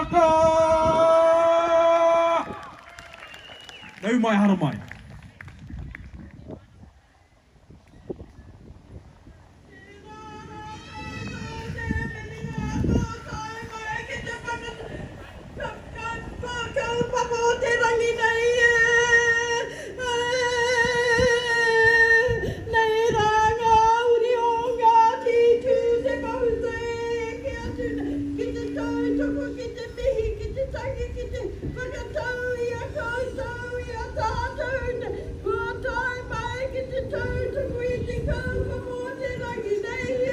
Haka! Nau mai haramai. Ki te tautoko, ki te mihi, ki te tangi, ki te whakatau i a koutou, i a tātou, kua tae mai ki te tautoko i te kaupapa o te rangi nei e.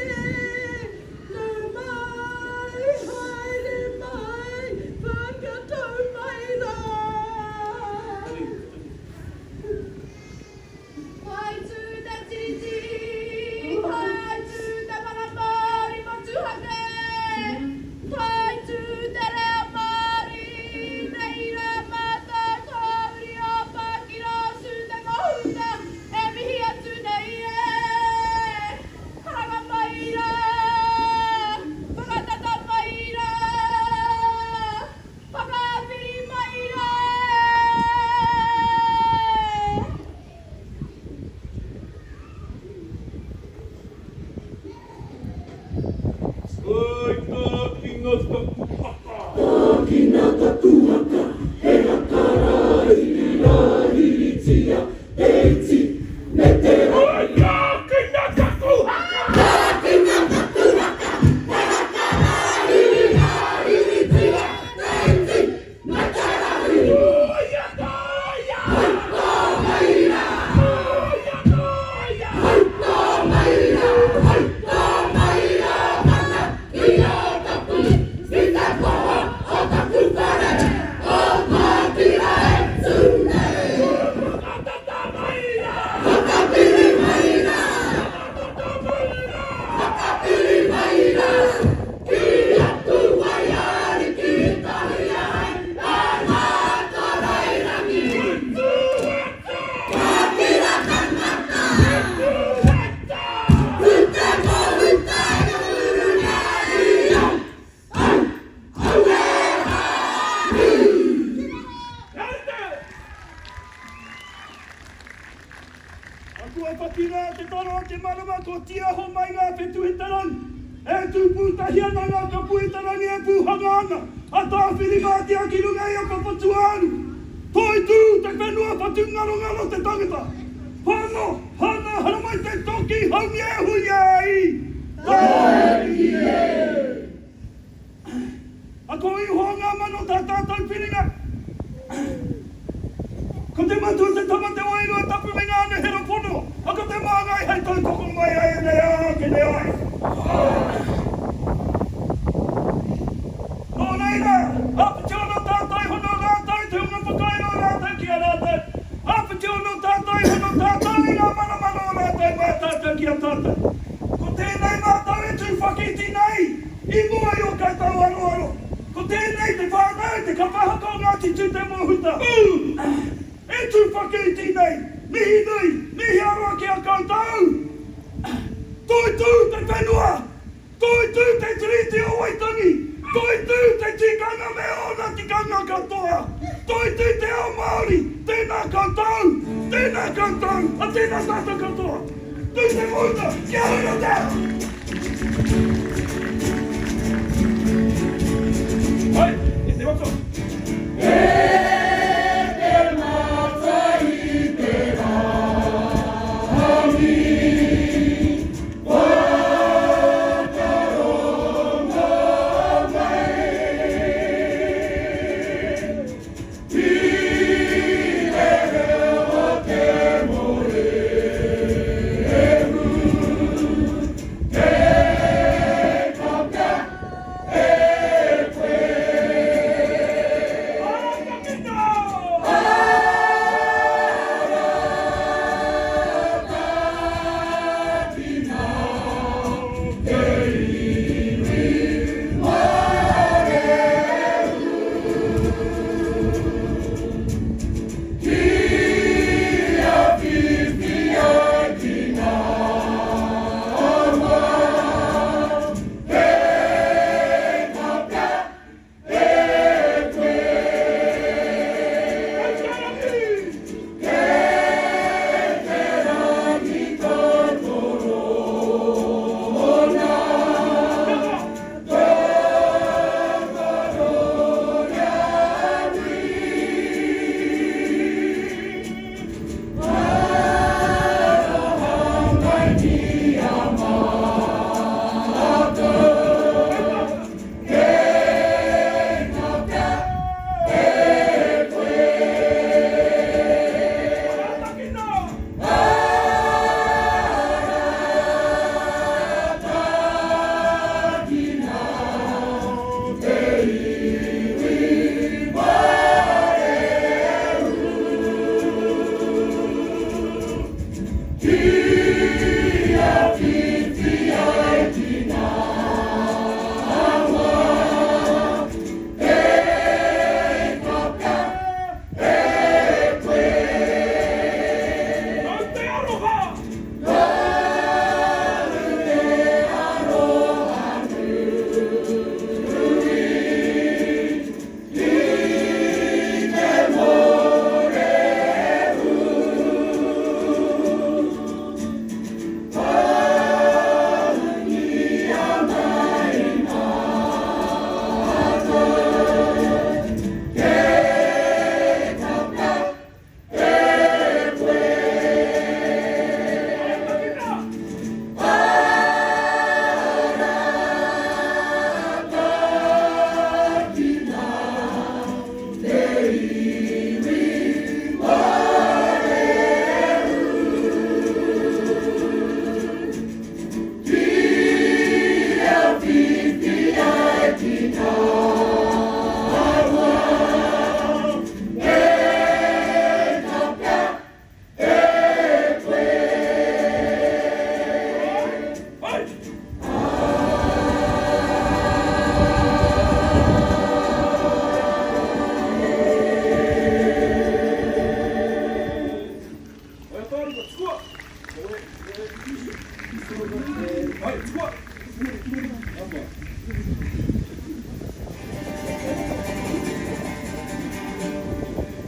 Nau mai, haere mai, whakatau mai rā. Taitū te Tiriti, taitū te mana Māori motuhake, taitū te reo Māori, nei rā mātou ko uri o Pākira o Sue te Mahuta e mihi atu nei e. Karanga mai rā, whakatata mai rā, whakapiri mai rā e. Kai tākina taku haka. Tākina taku haka, he haka rāhiri, rāhiritia te iti me te rahi. Kai tākina taku haka. Tākina taku haka, he haka rāhiri, rāhiritia te iti me te rahi. Toia, toia! Hei tā mai rā! Toia, toia! Hei tā mai rā! Hei tā mai rā! Mana i ō tapu i te koha o taku whare, o Pākira e tū nei. Whakatata mai rā! Whakapiri mai rā! Whakatata mai rā! Whakapiri mai rā! Ki aku waiariki tahi ai a Ngātoraerangi. Ka tira tangata. Ku te mahuta e uru nei au, au, aue hāhi. Kua whati rā te toro o te marama kua tīaho mai ngā whetū i te rangi. E tū pūtahi ana ngā kapua i te rangi e pūhanga ana a Tāwhirimātea ki runga i a Papatūānuku. Toitū te whenua whatungarongaro te tangata. Whano, hana, haramai te toki, haumia e huia ai! Tāiki e! Ako iho ngā mano tā tātou whiringa. Ko te Matua, te Tama, te Wairua Tapu me ngā anahera pono, a ko te māngai hei tautoko mai ai ēnei ā ākene ai. Nō reira, āpiti ono tātai hono rātou, te hunga whakairo rātou ki a rātou, āpiti ono tātai hono tātou i ngā manomano o rātou mā tātou ki a tātou. Ko tēnei mātou e tū whakiti nei, I mua i o koutou aroaro, ko tēnei te whānau, te kapa haka o Ngāti Tūtemohuta, e tū whakaiti nei, mihi nui, mihi aroa ki a koutou! Toitū te whenua! Toitū te Tiriti o Waitangi! Toitū te tikanga me ōna tikanga katoa! Toitū te ao Māori! Tēnā koutou! Tēnā koutou! A tēnā tātou katoa! Tū te mounga! Kia ora te! Hai, e te matua. E te mata i te rangi, whakarongo mai. I te reo o te mōrehu, te.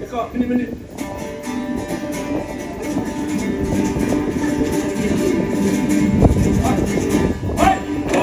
ka, minimini. Hai! Hai!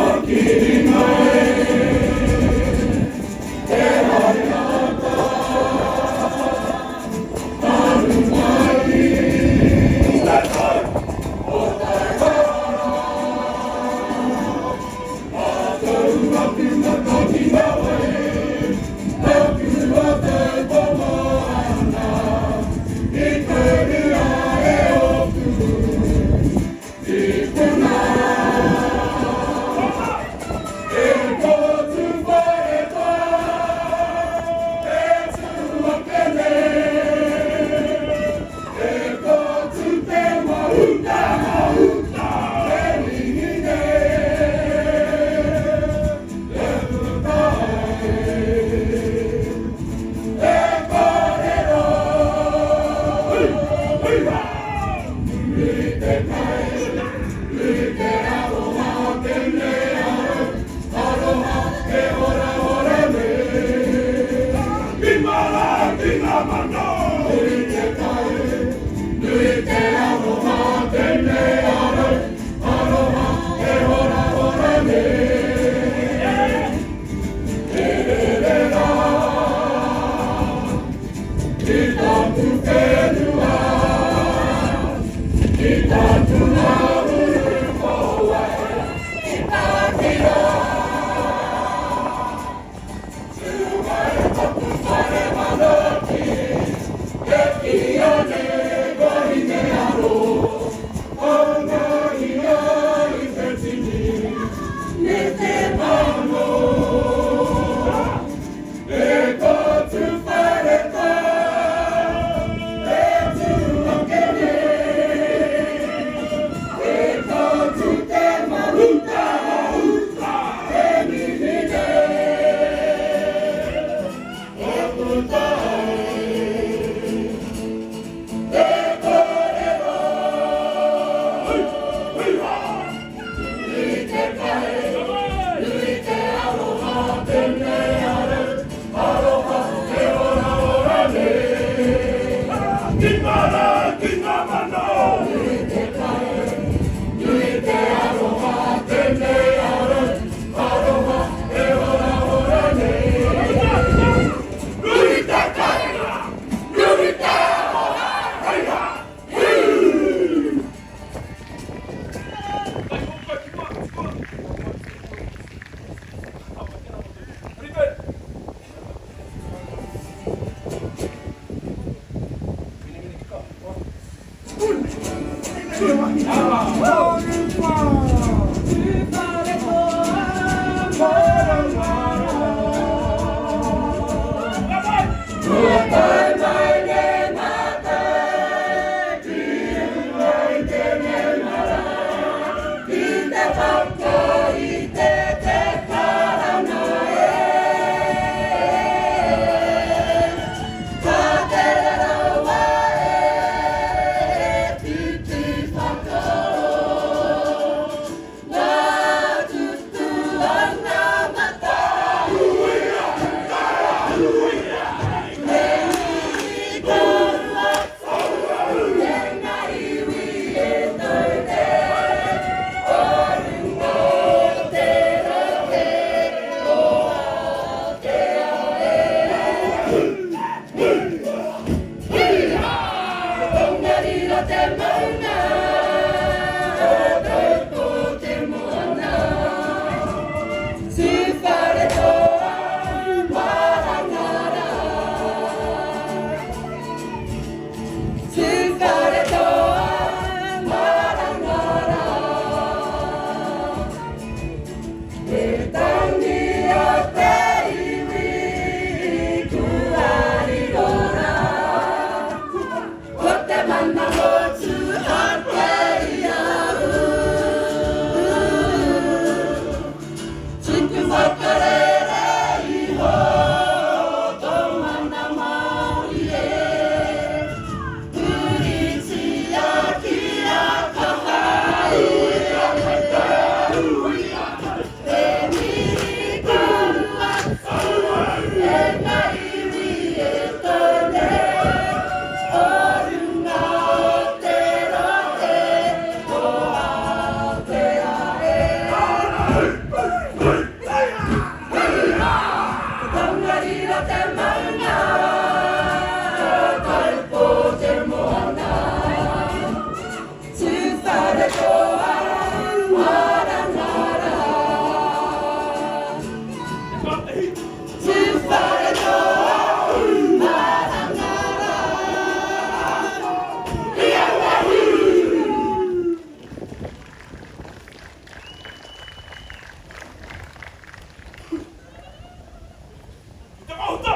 Ko te mahuta!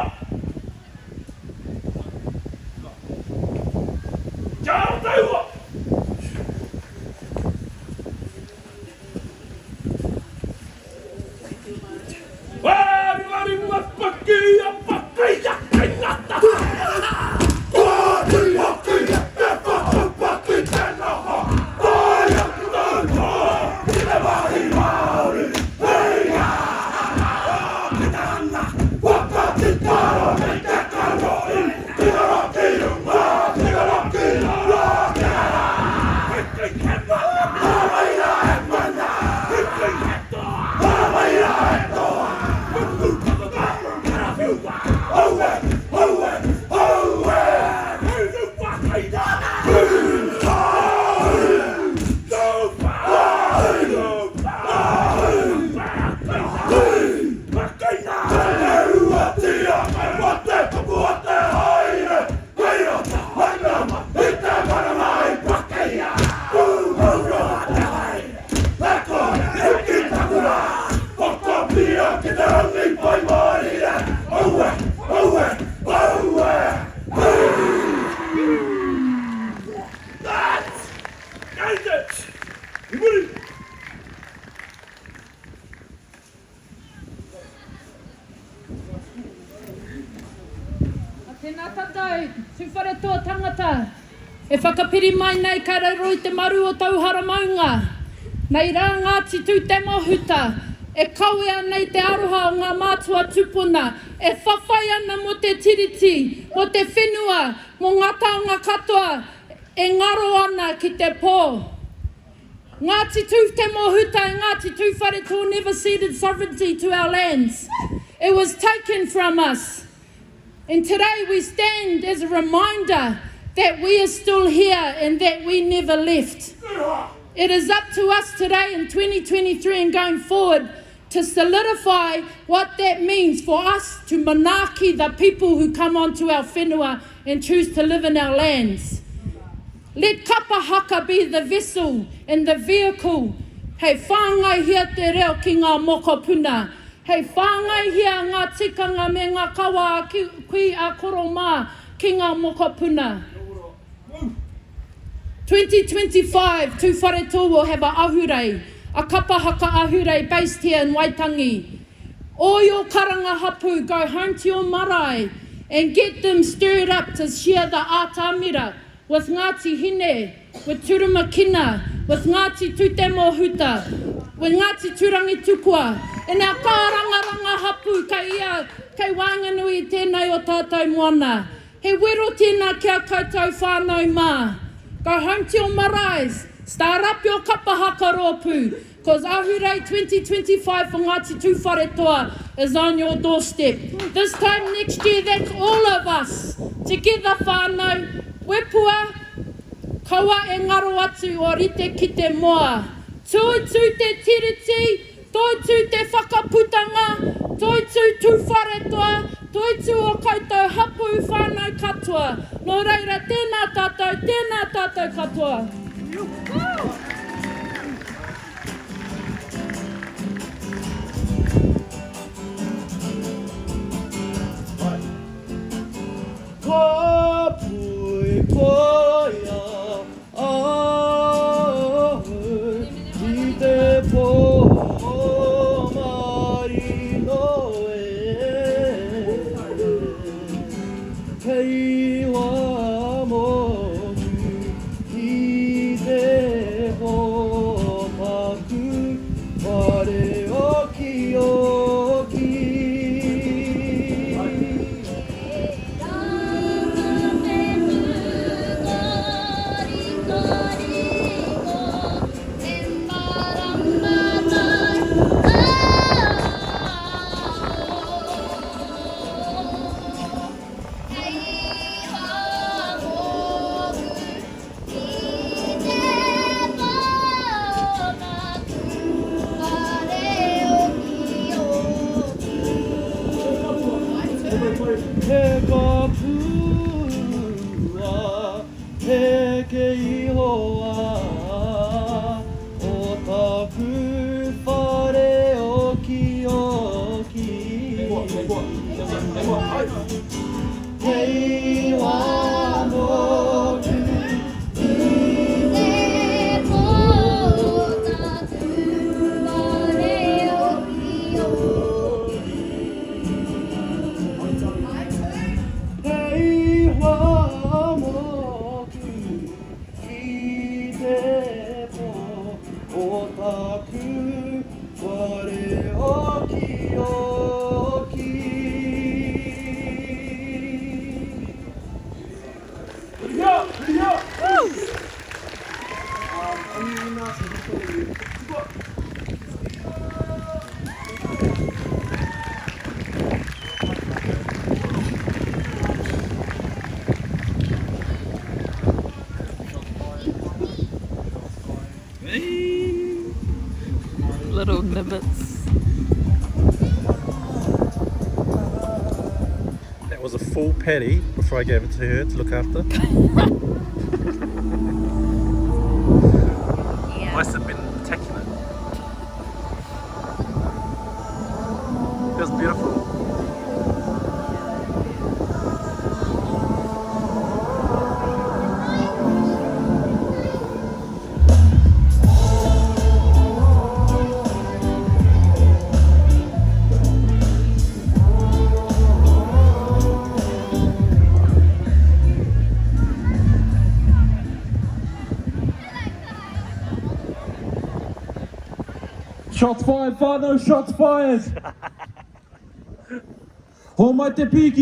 Kia aro te ua! Whariwari paki a paki a kaingata! I muri! Tēnā tātou, Tūwharetoa tangata, e whakapiri mai nei ka raro i te maru o Tauhara maunga. Nei rā Ngāti Tūtemohuta, e kawea nei te aroha o ngā mātua tupuna, e whawhai ana mō te Tiriti, mō te whenua, mō ngā taonga katoa e ngaro ana ki te pō. Ngāti Tūtemohuta and Ngāti Tūwharetoa never ceded sovereignty to our lands. It was taken from us. And today we stand as a reminder that we are still here and that we never left. It is up to us today in 2023 and going forward to solidify what that means for us to manaaki the people who come onto our whenua and choose to live in our lands. Let kapa haka be the vessel and the vehicle hei whāngaihia te reo ki ngā mokopuna, hei whāngaihia ngā tikanga me ngā kawa a kui a koro mā ki ngā mokopuna. 2025, Tūwharetoa will have a ahurei, a kapa haka ahurei based here in Waitangi. All your karanga hapu go home to your marae and get them stirred up to share the ātamira with Ngāti Hine, with Turumakina, with Ngāti Tutemohuta, with Ngāti Turangitukua, and our kārangaranga hapu kei ia, kei waenganui i tēnei o tātou moana. He wero tēnā ki a koutou whānau mā. Go home to your maraes, start up your kapa haka rōpū, cause Ahurei 2025 for Ngāti Tūwharetoa is on your doorstep. This time next year that's all of us together whānau, wepua, kaua e ngaro atu o rite ki te moa. Toitū te Tiriti, toitū te whakaputanga, toitū Tūwharetoa, toitū o koutou hapū whānau katoa. Nō reira, tēnā tātou, tēnā tātou katoa. Ka poipoia ahau i te pō marino e. Hei wā mōku ki te pō taku whare okioki. He kapua, heke iho a, o taku whare okioki. Hei wā mōku Te pō taku whare okioki. Hei wā mōku ki te pō o taku whare okioki. Little nibbits. That was a full patty before I gave it to her to look after. Yeah. Must have been attacking it. It was beautiful. Shots fired, whānau, shots fired! Ho mai te pīki.